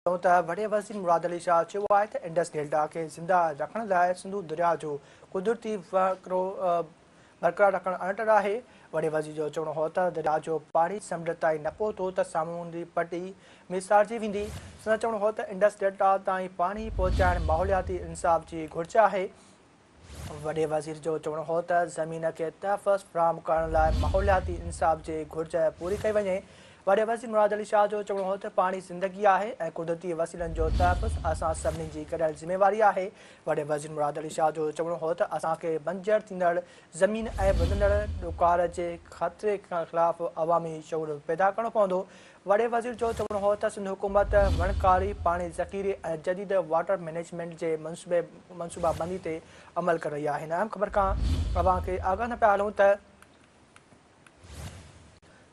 هلون ته وڏي وزير مراد علي شاهه چيو آهي ته انڊس ڊيلٽا کي زنده رکڻ لاء سنڌو درياء جو قدرتي وهڪرو برقرار رکڻ اڻٽر آهي. وڏي وزير جو چوڻ هو ته درياء جو پاڻي سمنڊ تائين نه پهتو ته سامونڊي پٽي ميسارجي ويندي. سندس چوڻ هو ته انڊس ڊيلٽا تائين پاڻي پهچائڻ ماحولياتي انصاف جي گهرج آهي. وڏي وزير جو چوڻ هو ته زمين کي تحفظ فراهم ڪرڻ لاء ماحولياتي انصاف جي گهرج پوري ڪئي وڃي. وڏي وزير مراد علي شاهه جو چوڻ هو ته پاڻي زندگي آهي ۽ قدرتي وسيلن جو تحفظ اسان سڀني جي گڏيل ذميواري آهي. وڏي وزير مراد علي شاهه جو چوڻ هو ته اسان کي بنجر ٿيندڙ زمين ۽ وڌندڙ ڏڪار جي خطري خلاف عوامي شعور پيدا ڪرڻو پوندو. وڏي وزير جو چوڻ هو ته سنڌ حڪومت وڻڪاري، پاڻي ذخيري ۽ جديد واٽر مئنيجمينٽ جي منصوبابندي تي عمل ڪري رهي آهي. هن اهم خبر کان اوهان کي آگاهه نه پيا هلون ته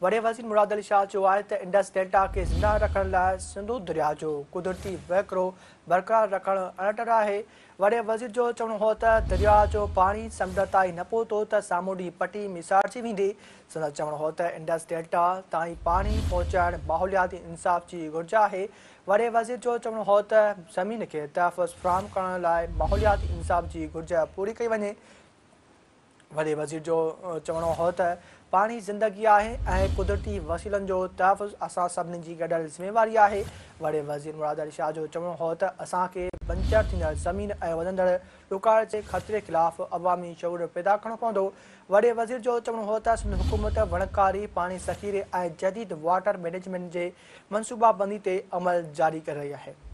وڏي وزير مراد علي شاهه چيو آهي ته انڊس ڊيلٽا کي زنده رکڻ لاء سنڌو درياء جو قدرتي وهڪرو برقرار رکڻ اڻٽر آهي. وڏي وزير جو چوڻ هو ته درياء جو پاڻي سمنڊ تائين نه پهتو ته سامونڊي پٽي ميسارجي ويندي. سندس چوڻ هو ته انڊس ڊيلٽا تائين پاڻي پهچائڻ ماحولياتي انصاف جي گهرج آهي. وڏي وزير جو چوڻ هو ته زمين کي تحفظ فراهم ڪرڻ لاء ماحولياتي انصاف جي گهرج پوري ڪئي وڃي. وڏي وزير جو چوڻ هو ته پاڻي زندگي آهي ۽ قدرتي وسيلن جو تحفظ اسان سڀني جي گڏيل ذميواري آهي. وڏي وزير مراد علي شاهه جو چوڻ هو ته اسان کي بنجر ٿيندڙ زمين ۽ وڌندڙ ڏڪار جي خطري خلاف عوامي شعور پيدا ڪرڻو پوندو. وڏي وزير جو چوڻ هو ته سنڌ حڪومت وڻڪاري، پاڻي ذخيري ۽ جديد واٽر مئنيجمينٽ جي منصوبابندي تي عمل جاري ڪري رهي آهي.